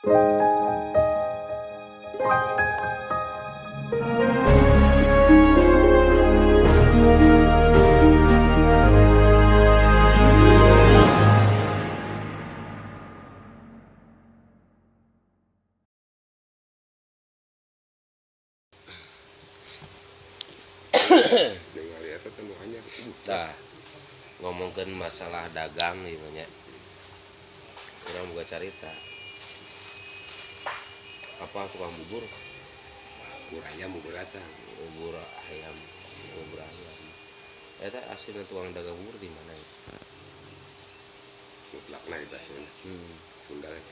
Nah, ngomongkeun masalah dagang ieu nya. Urang boga carita. Apa tukang bubur? Bubur ayam, bubur kacang. Bubur ayam, bubur ayam. Eta aslinya tukang dagang bubur di mana ya? Mutlakna di Sunda. Sunda kan?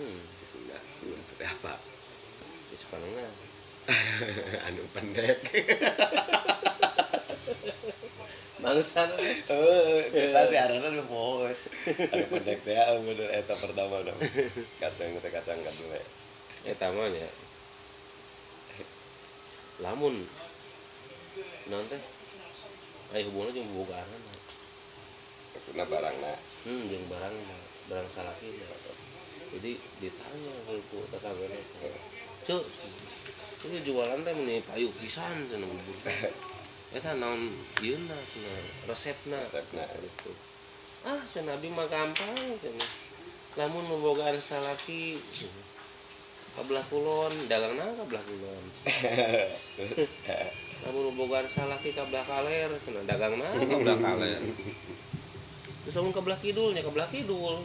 Di Sunda. Seperti apa? Di Sukalengah. Anu pendek. Bangsa. Kita sih arahna nu poho. Anu pendek teh bener eta pertama na. Kacang teh kacang kadue. Eta mah nya. Lamun naon teh? Aya hubunganna jeung bobogaan. Maksudna barangna. Jeung barangna, barang salakina. Jadi ditanya ku tetanggana. Cuk, itu jualan teh meni payu pisan cenah bubur. Eta naon ieuna cenah resepna. Resepna gitu. Ah, cenah abdi mah gampang cenah. Lamun bobogaan salaki ka belah kulon, dagangna ka belah kulon. Lamun bobogaan salaki ka belah kaler, cenah dagangna ka belah kaler. Terus lamun ka belah kidul nya ka belah kidul.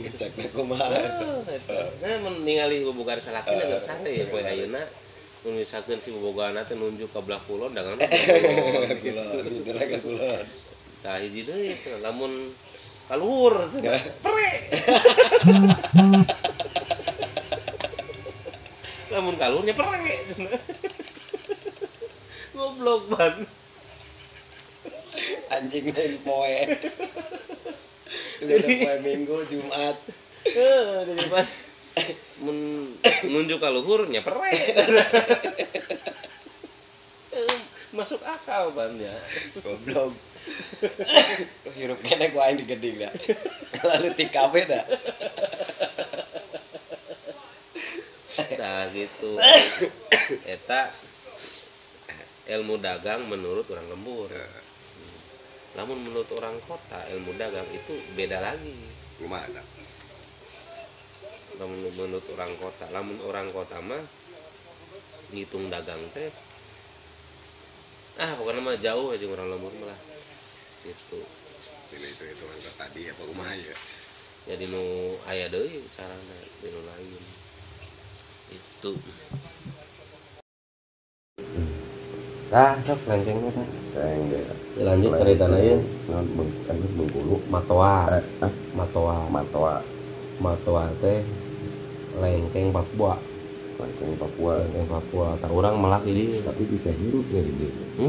Ngecekna kumaha eta. Nah, mun ningali bobogaan salaki na geus sare ya poe ayeuna. Mun misalkeun si bobogaanna teh nunjuk ka belah kulon dagangna ka kulon, hidupna ka kulon. Tah hiji deui cenah lamun ka luhur cenah pre. Lamun ka luhur nya pre cenah. Goblok ban. Anjing lain poe. Udah poe Minggu, Jumat. Jadi pas mun nunjuk ka luhur nya pre. Masuk akal ban ya. Goblok. Hirup kene ku aing digeding da. Lalu tikabe da. Nah gitu. Eta ilmu dagang menurut orang lembur. Namun menurut orang kota ilmu dagang itu beda lagi. Kumaha? Lamun menurut orang kota, lamun orang kota mah ngitung dagang teh ah pokoknya mah jauh aja orang lembur mah lah. Gitu. Ini itu hitungan tadi apa kumaha ya? Jadi nu aya deui carana di nu lain. Itu. Tah sok lencengna tah. Lanjut ceritana ieu. Bengkulu Matoa. Matoa. Matoa. Matoa teh lengkeng Papua. Lengkeng Papua. Lengkeng Papua. Tah urang melak di dieu. Tapi bisa hirup nya di dieu.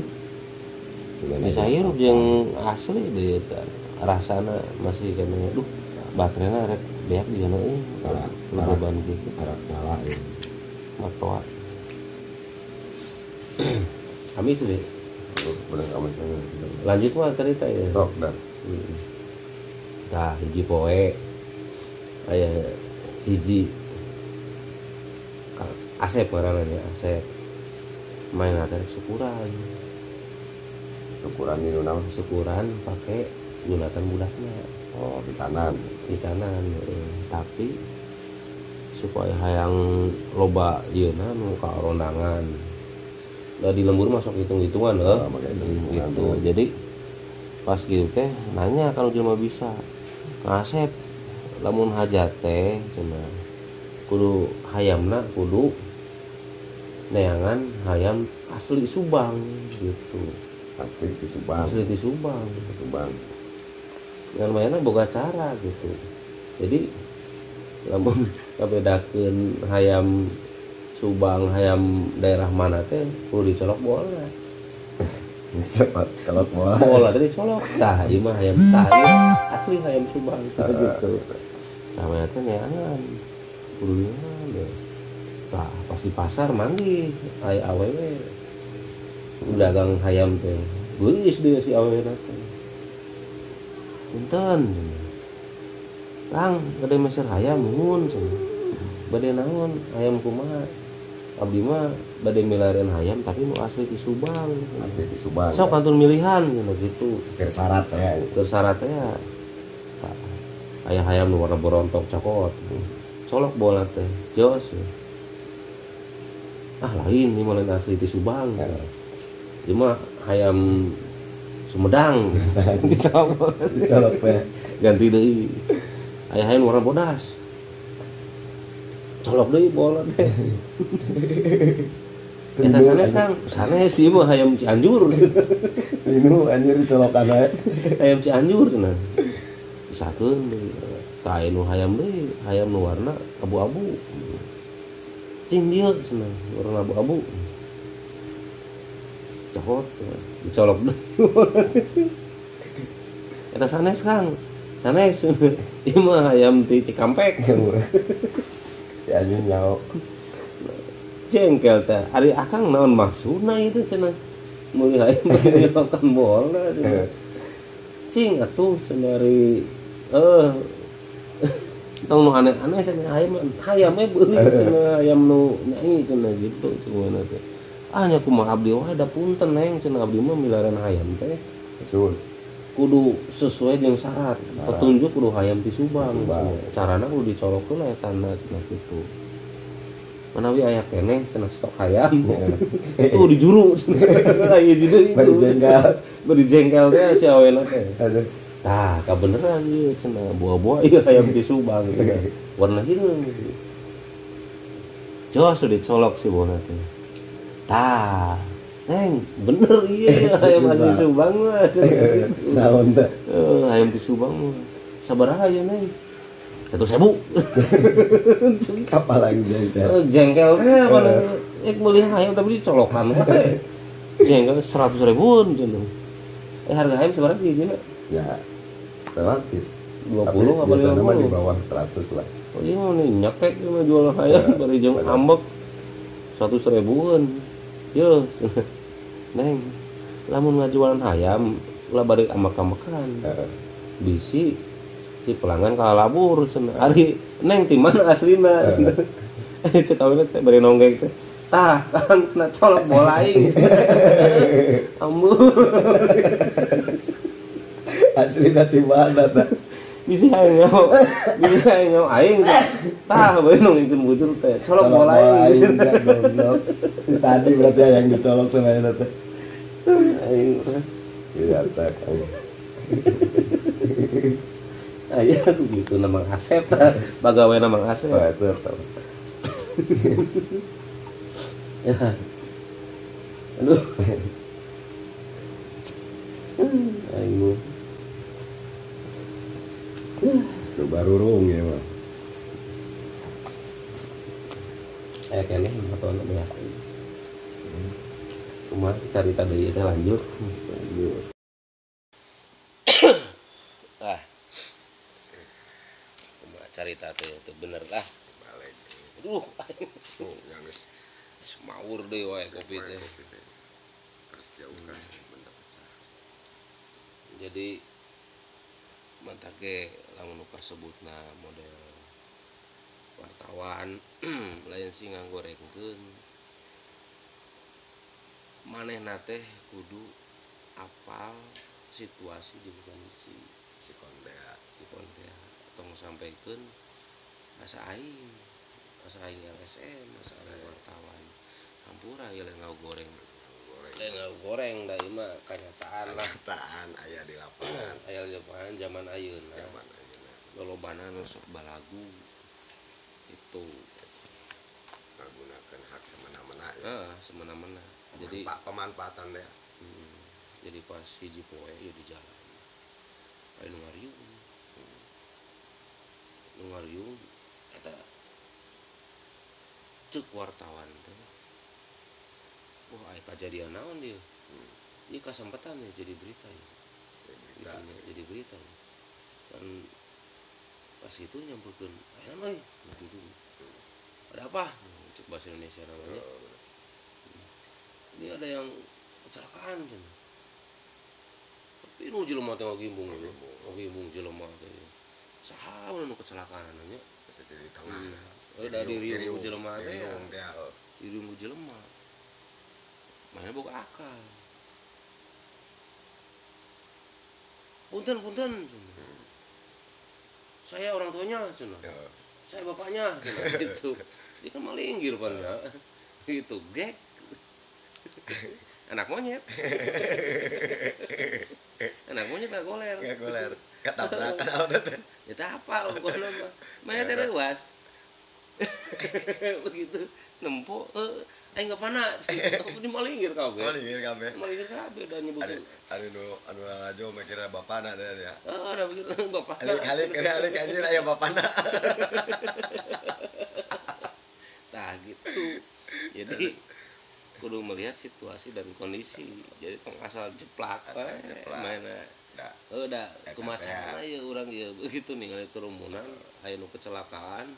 Bisa hirup jeung asli di dieu teh. Rasana masih kene duh baterainya rek beak di sana euy. Loban kitu arab nyala euy. Matoa. Kami itu deh. Bener kami lanjut mah cerita ya. Sok dah. Tah hiji poe aya hiji Asep ngaranna nya Asep. Main teh syukuran. Syukuran di naon? Syukuran pake nyunatan budaknya. Oh, di tanan. Di tanan, tapi supaya hayang loba ieuna nu ka rondangan. Nah, di lembur masuk hitung-hitungan loh, gitu. Jadi pas gitu teh nanya kalau jelema bisa. Ngasep lamun hajat teh cenah kudu hayamna kudu neangan hayam asli Subang gitu. Asli di Subang. Asli di Subang. Subang. Ngan mayana boga cara gitu. Jadi lamun kabedakeun hayam Subang hayam daerah mana teh kudu dicolok bola. Cepat colok bola. Bola teh dicolok. Tah ieu mah hayam tah asli hayam Subang gitu. Tah mah teh neangan kudu neangan. Tah pas di pasar manggih aya awewe. Dagang hayam teh. Geulis deui si awewe teh. Punten. Kang, gede meser hayam muhun cenah. Bade naon hayam kumaha? Abdi mah bade milarian hayam tapi nu asli di Subang. Asli di Subang. Sok kantun milihan cenah gitu. Keur syarat ya. Keur syarat ya. Aya hayam nu warna borontok cokot. Colok bola teh. Jos. Ah lain ini mah lain asli di Subang. Ieu mah hayam Sumedang. Dicolok. Dicolok teh. Ganti deui. Aya hayam warna bodas. Colok deui bola teh. Eta sanes Kang, sanes ieu mah hayam Cianjur. Ini anjir dicolokan wae. Hayam Cianjur cenah. Pisakeun deui. Tah aya nu hayam deui, hayam nu warna abu-abu. Cing dieu cenah, warna abu-abu. Cokot, dicolok deui. Eta sanes Kang, sanes. Ieu mah hayam ti Cikampek. Si anjing nyaho. Jengkel teh. Ari akang naon maksudna itu cenah. Meuli hayam dicolokan bola cenah. Cing atuh cenah ari tong nu aneh-aneh cenah hayam hayam we beuli cenah hayam nu nyai cenah gitu cenah teh. Ah nya kumaha abdi wae da punten neng cenah abdi mah milaran hayam teh. Khusus. Kudu sesuai jeung syarat. Petunjuk kudu hayam ti Subang. Carana kudu dicolok heula etana cenah kitu. Manawi aya keneh cenah stok hayam. Tuh di juru cenah. Aya jadi bari jengkel. Bari jengkel teh si awena teh. Aduh. Tah, kabeneran ieu cenah buah-buah ieu hayam ti Subang cenah. Warna hideung. Jos dicolok si bola teh. Tah, neng, bener iya hayam asli Subang mah. Naon teh? Hayam di Subang mah. Sabaraha ya neng? 1.000. Apalagi jengkel. Jengkel teh apa? Ek meuli hayam tapi dicolokan teh. Jengkel 100 ribuan cenah. Harga hayam sabaraha sih dina? Ya, relatif. 20 apa 50? Mah di bawah 100 lah. Oh iya mah nyekek mah jual hayam bari jeung ambek 100 ribuan. Yo, neng, lamun ngajualan hayam, ulah bari ambek-ambekan. Bisi si pelanggan kalah labur cenah. Ari neng ti mana aslina? Cek awena teh bari nonggeng teh. Tah, Kang cenah colok bola aing. Ambu. Aslina ti mana tah? Bisi hayang nyaho. Bisi hayang nyaho aing. Tah bari nonggengkeun bujur teh. Colok bola aing. Goblok. Tadi berarti yang dicolok sama eta teh. Aing. Iya teh. Aya gitu nama Asep tah, bagawe nama Asep. Oh, itu tah. Ya. Aduh. Aing. Itu baru rung ya mah. Aya keneh atau anak banyak. Cuma carita deui teh lanjut. Ah. Cuma carita teh itu bener lah. Balik. Aduh. Tuh, yang geus semaur deui wae kopi teh. Harus jauhkan benda pecah. Jadi mantak ge lamun nu kasebutna model wartawan lain sih nganggorengkeun manehna teh kudu apal situasi jeung kondisi si kontea tong sampaikeun asa aing LSM asa aing wartawan hampura ieu lain ngagoreng da ieu mah kanyataan lah, kenyataan aya di lapangan, aya di lapangan zaman ayeuna lolobana nu sok balagu itu menggunakan hak semena-mena ya. Semena-mena. Jadi pemanfaatan deh. Jadi pas hiji poe ieu di jalan aya nu ngariung. Nu ngariung eta ceuk wartawan teh. Wah, aya kajadian naon dia? Ieu kasempetan ya jadi berita ya. Jadi berita. Dan pas itu nyamperkeun aya euy, gitu. Ada apa? Cek bahasa Indonesia namanya. Ini ada yang kecelakaan cenah. Tapi nu jelema teh ngagimbung, ngagimbung jelema teh. Saha nu kecelakaan nya? Di tengah. Udah di riung jelema teh. Di riung jelema. Mana boga akal. Punten punten. Saya orang tuanya cenah. Saya bapaknya cenah gitu. Dia kan malinggir pan ya. Gitu gek. Anak monyet. Anak monyet gak goler. Gak goler. Ketabrakan auto teh. Ya teh apa pokoknya mah. Maya teh leuas. Begitu nempo aing gak panas. Di malinggir kabeh. Malinggir kabeh. Malinggir kabeh dan nyebut. Anu anu lalajo mikirna bapana teh ya. Heeh, ada begitu bapana. Alik-alik anjir aya bapana. Tah gitu. Jadi kudu melihat situasi dan kondisi. Jadi tong asal jeplak mana. Udah kumaha ieu urang ieu begitu ningali kerumunan aya nu kecelakaan.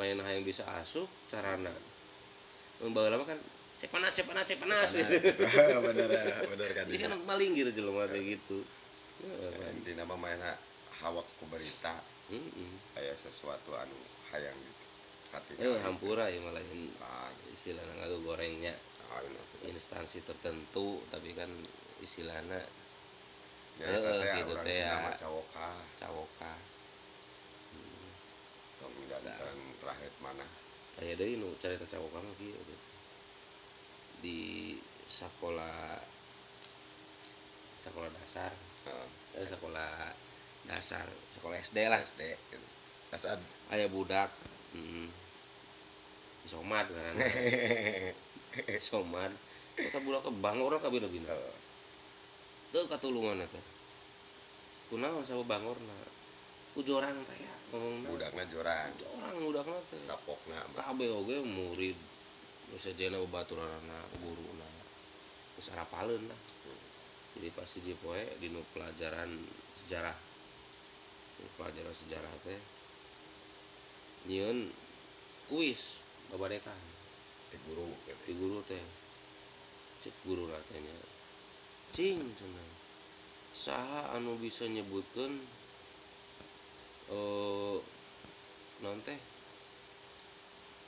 Main hayang bisa asup carana. Mun baheula mah kan cek panas cek panas cek panas. Bener bener kan. Jadi kan malinggir jelema teh gitu. Intina mah mainna hawak ku berita. Heeh. Aya sesuatu anu hayang gitu. Hampura ya malah istilahna ngagorengnya. Instansi tertentu tapi kan istilahna ya gitu teh ya. Cawoka. Cawoka. Tong jantan rahet mana. Aya deui nu carita cawoka mah kieu gitu. Di sekolah sekolah dasar. Sekolah dasar, sekolah SD lah. SD gitu. Asad aya budak Somad kan. Somad. Eta budak bangor kabeh-kabeh. Teu katulungan eta. Kunaon sabab bangorna? Ku jorang teh ya ngomongna. Budakna jorang. Jorang budakna teh. Sapokna. Kabeh oge murid nu sejenna babaturanna guruna. Geus arapaleun lah. Jadi pas hiji poe dinu pelajaran sejarah. Pelajaran sejarah teh nyieun kuis babadekan di guru gitu. Di guru teh cek guru teh nya cing cenah saha anu bisa nyebutkeun naon teh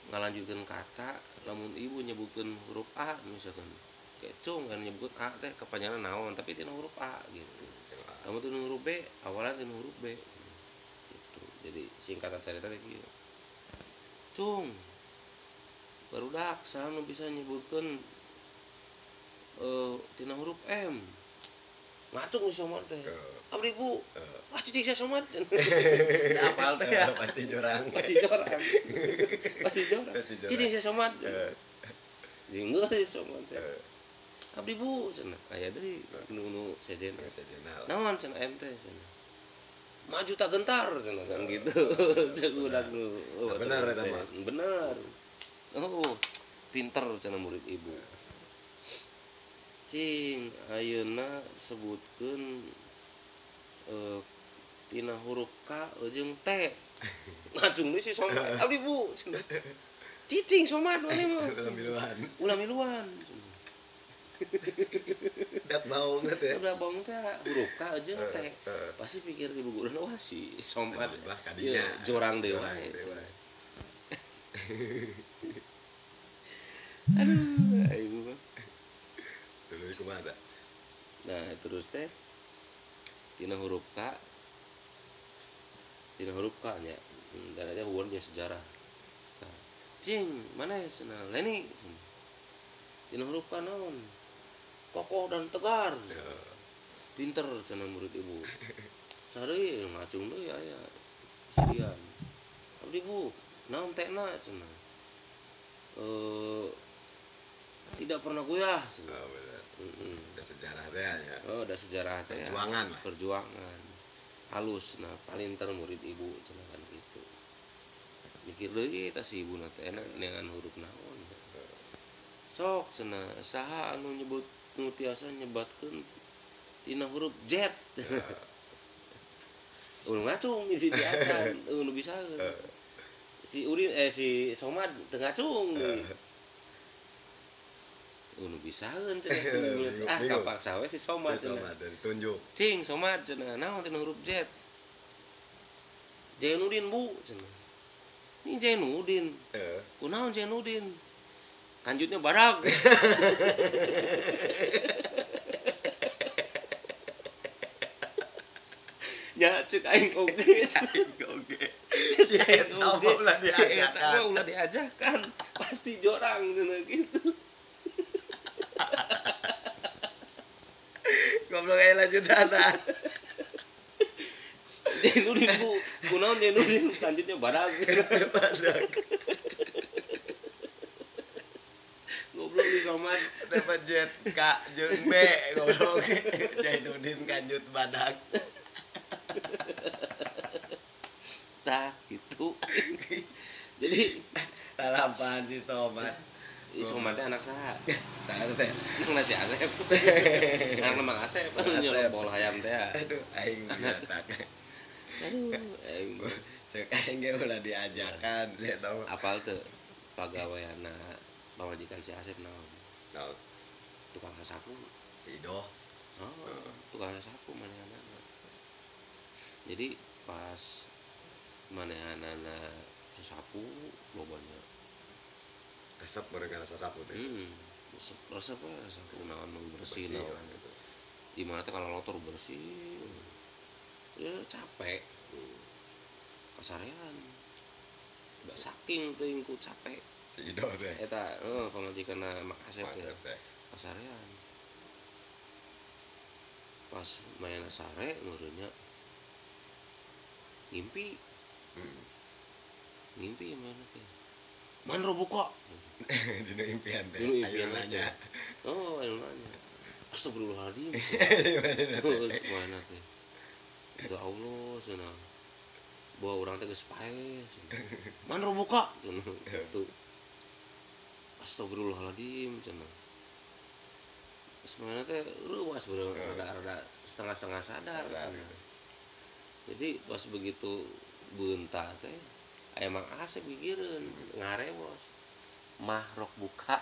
ngalanjutkeun kata lamun ibu nyebutkeun huruf A misalkan kecung kan nyebut A teh kepanjangan naon tapi tina huruf A gitu. Lamun tina huruf B awalan tina huruf B gitu. Jadi singkatan carita teh kieu. Cung barudak saha nu bisa nyebutkeun tina huruf M. Ngacung si Somad teh. Abdi bu. Wah cicing sia Somad. Da apal teh ya. Pasti jorang. Pasti jorang. Pasti jorang. Cicing sia Somad. Jeung geus si Somad teh. Abdi bu cenah aya deui nu sejen. Naon cenah M teh cenah. Maju tak gentar cenah kan gitu. Cek budak nu. Bener eta mah. Bener. Oh, pinter cenah murid ibu. Cing ayeuna sebutkeun tina huruf K jeung T. Ngacung deui si Somad. Abdi bu cenah. Cicing Somad maneh mah. Ulah miluan. Ulah miluan. Dat baong teh. Udah baong teh huruf K jeung T. Pasti pikir di guruna wah si Somad ieu jorang deui wae. Aduh, ibu mah. Terus kumaha tah? Nah, terus teh tina huruf K. Tina huruf K nya. Dan eta hubungan jeung sejarah. Nah, cing, mana ya cenah? Leni. Tina huruf K naon? Kokoh dan tegar. Pinter cenah murid ibu. Sari ngacung deui aya. Sekian. Abdi bu, naon tehna cenah? Tidak pernah goyah. Oh, bener. Ada sejarah teh ya. Oh, ada sejarah teh. Perjuangan lah. Perjuangan. Halus nah, palinter murid ibu cenah kan gitu. Mikir deui tah si ibuna teh enak dengan huruf naon. Sok cenah saha anu nyebut nu tiasa nyebatkeun tina huruf Z. Ulun ngacung si diacan, nu bisa. Si Udin si Somad teu ngacung. Nu bisaeun cenah ah kapaksa we si Somad cenah. Ditunjuk. Cing Somad cenah naon tina huruf Z. Jainuddin bu cenah. Ini Jainuddin. Kunaon Jainuddin? Kanjutnya barak. Nya cek aing oge. Si eta mah ulah diajakan. Ulah diajakan. Pasti jorang cenah gitu. Goblok aya lanjutanna. Jainuddin bu, kunaon Jainuddin kanjutnya badak. Goblok di somad. Dapat jet K jeung B goblok. Jainuddin kanjut badak. Tah gitu. Jadi lalapan si somad. Si somad teh anak saha? Saha teh? Anak si Asep. Anak Mang Asep nyolok bol hayam teh. Aduh aing biasa. Aduh, aing cek aing ge ulah diajakan saya tahu. Apal teu pagaweanna pamajikan si Asep naon? Naon? Tukang sasapu. Si Idoh. Oh, tukang sasapu manehanana. Jadi pas manehanana sasapu lobanya. Resep mereka sasapu teh. Resep we sasapu naon nu bersih naon gitu. Di mana teh kalau lotor bersih. Ya capek. Kasarean. Saking teuing ku capek. Si Ido teh. Eta pamajikanna Mak Asep teh. Kasarean. Pas main sare meureunnya ngimpi. Ngimpi mana teh? Man robuka. Dina impian teh. Dina impian nanya. Oh, anu nanya. Astagfirullahaladzim. Mana teh? Ya Allah cenah. Bawa urang teh geus paeh cenah. Man robuka cenah gitu. Astagfirullahaladzim cenah. Geus mana teh reuas rada-rada setengah-setengah sadar cenah. Jadi pas begitu beunta teh aya Mang Asep gigireun ngarewos. Mahrok buka.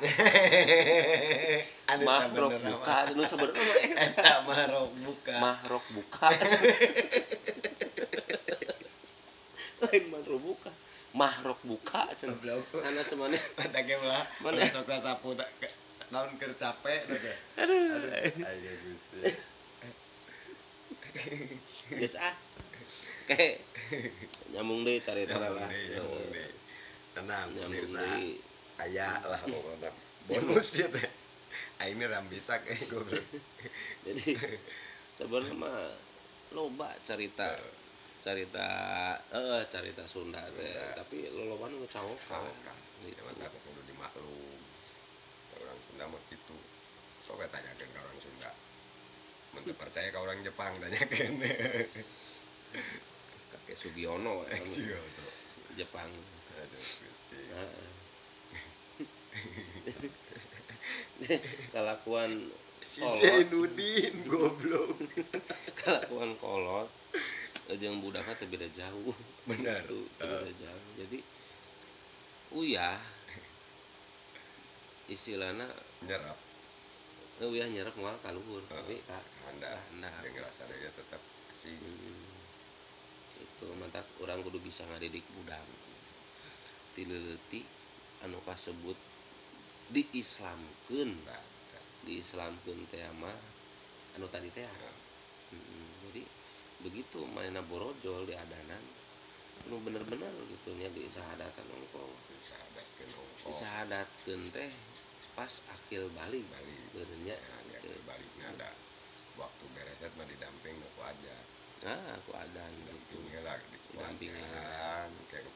Mahrok buka nu sabenerna mah eta mahrok buka. Mahrok buka. Lain mahrok buka. Mahrok buka cenah. Ana semane mata ge ulah sok sasapu naon keur capek teh. Aduh. Ayo Gusti. Geus ah. Oke. Nyambung deui carita lah. Nyambung deui. Tenang pemirsa. Aya lah pokoknya bonus ya teh. Aing ini rambisa kayak goblok. Jadi sebenarnya mah loba cerita cerita Sunda teh, tapi loloban nu cawokan. Gitu. Mantap kudu dimaklum. Orang Sunda mah kitu. Sok tanyakeun ka orang Sunda. Mun teu percaya ka orang Jepang tanyakeun. Kakek Sugiono Jepang. Aduh Gusti. Kelakuan si Jainuddin goblok. Kelakuan kolot jeung budakna teh beda jauh. Benar. Beda jauh. Jadi uyah istilahna nyerap. Uyah nyerap moal ka luhur, tapi ka handap. Jeung rasa dia tetap asing. Itu mantak urang kudu bisa ngadidik budak. Ti leutik anu kasebut diislamkeun. Diislamkeun teh mah anu tadi teh. Jadi begitu manehna borojol di adanan nu bener-bener gitu nya disahadatan ongko. Disahadatkeun ongko. Disahadatkeun teh pas akil balik. Benernya akil balikna ada waktu beresnya mah didamping ku aja. Ah, ku adan gitu. Didamping kayak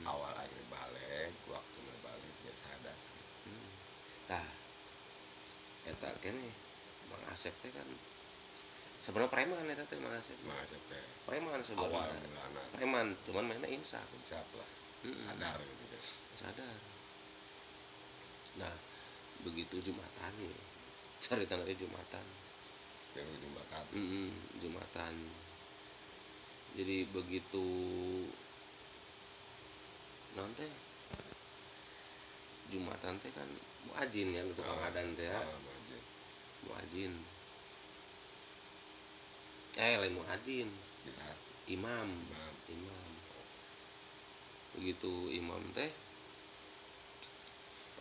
awal akhir balik, waktu balik ya sadar. Tah, eta keneh Mang Asep teh kan sebenarnya preman eta teh Mang Asep. Mang Asep teh preman sebenarnya. Awal mulana. Preman, cuman mainnya insaf. Insaf lah. Sadar gitu teh. Sadar. Nah, begitu Jumatan ya. Cerita nanti Jumatan. Yang Jumatan. Jumatan. Jadi begitu nanti Jumatan teh kan muajin ya, tukang adan teh ya. Muajin. Lain muajin. Imam. Imam. Begitu imam teh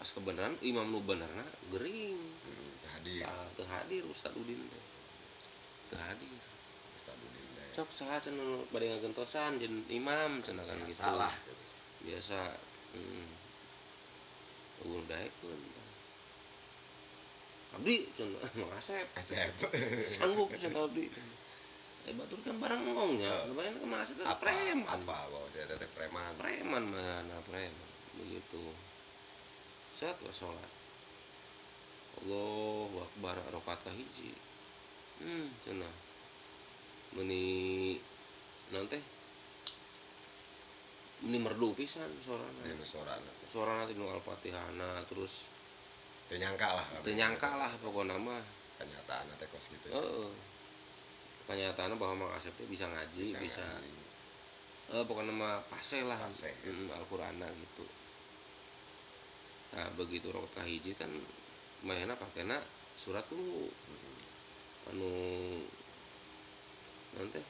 pas kebenaran imam nu benerna gering. Hadir. Teu hadir Ustaz Udin teh. Teu hadir. Ustaz Udin teh. Sok saha cenah nu bade ngagentosan jeung imam cenah kan gitu. Salah. Biasa. Eueuh daekeun. Abdi cenah Mang Asep. Asep. Sanggup cenah abdi. Batur kan barang ngongnya, lumayan ke Mang Asep teh preman. Apa bahwa saya teh preman. Preman mana preman begitu. Set we salat. Allahu akbar rakaat kahiji. Cenah. Meuni naon teh? Meuni merdu pisan sorana. Dinu sorana. Sorana teh nu Al-Fatihana terus teu nyangka lah. Teu nyangka lah pokona mah. Kenyataanna teh kos kitu. Heeh. Kenyataanna bahwa Mang Asep teh bisa ngaji, bisa. Pokona mah paseh lah. Al-Qur'anna gitu. Nah, begitu rakaat kahiji kan mainna pakena surat dulu. Anu naon teh?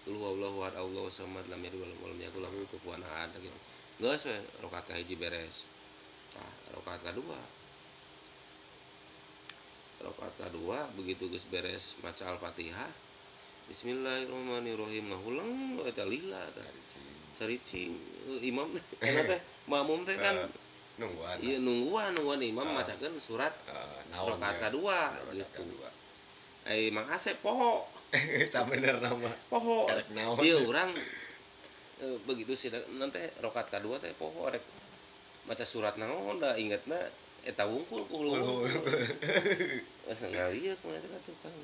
Qul huwallahu ahad, Allahu samad, lam yalid walam yakul lahu kufuwan ahad gitu. Geus we rakaat kahiji beres. Tah, rakaat kadua. Rakaat kadua begitu geus beres maca Al-Fatihah. Bismillahirrahmanirrahim ngahuleng eta lila tah. Caricing imam eta teh makmum teh kan nungguan. Iya nungguan imam macakeun surat rakaat kadua gitu. Ai Mang Asep poho. Sabenerna mah. Poho. Karek naon. Ieu urang begitu sih nanti rakaat kadua teh poho rek maca surat naon da ingetna eta wungkul kulo. Geus ngalieu kumaha teh tukang.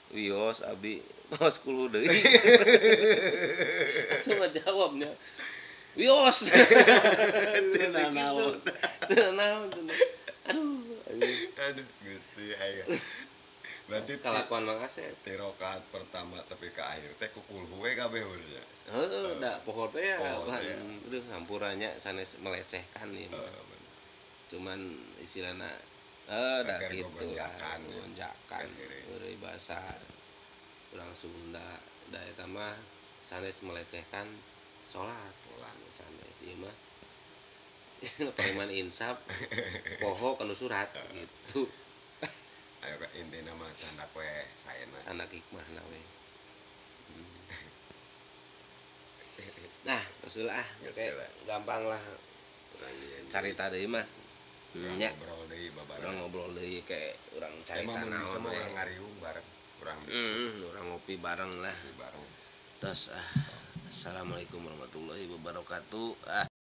Wios abi maos kulo deui. Langsung ngajawabnya. Wios. Teu naon. Teu naon. Aduh. Aduh Gusti aya. Berarti kalakuan Mang Asep. Ti rakaat pertama tapi ke akhir teh ku kulhu we kabeh nya. Heeh, da poho teh ya. Aduh hampuranya sanes melecehkan ya. Cuman istilahna da kitu lah, gonjakan. Eueuh bahasa urang Sunda da eta mah sanes melecehkan salat. Sanes ieu mah preman insaf poho kana surat gitu. Ayo ka intina mah candak we saena. Candak hikmahna we. Nah, geus lah, gampang lah. Carita deui mah. Nya ngobrol deui babareng. Urang ngobrol deui kayak urang carita naon. Emang bisa mah urang ngariung bareng, urang bisa. Urang ngopi bareng lah. Ngopi bareng. Terus Assalamualaikum warahmatullahi wabarakatuh.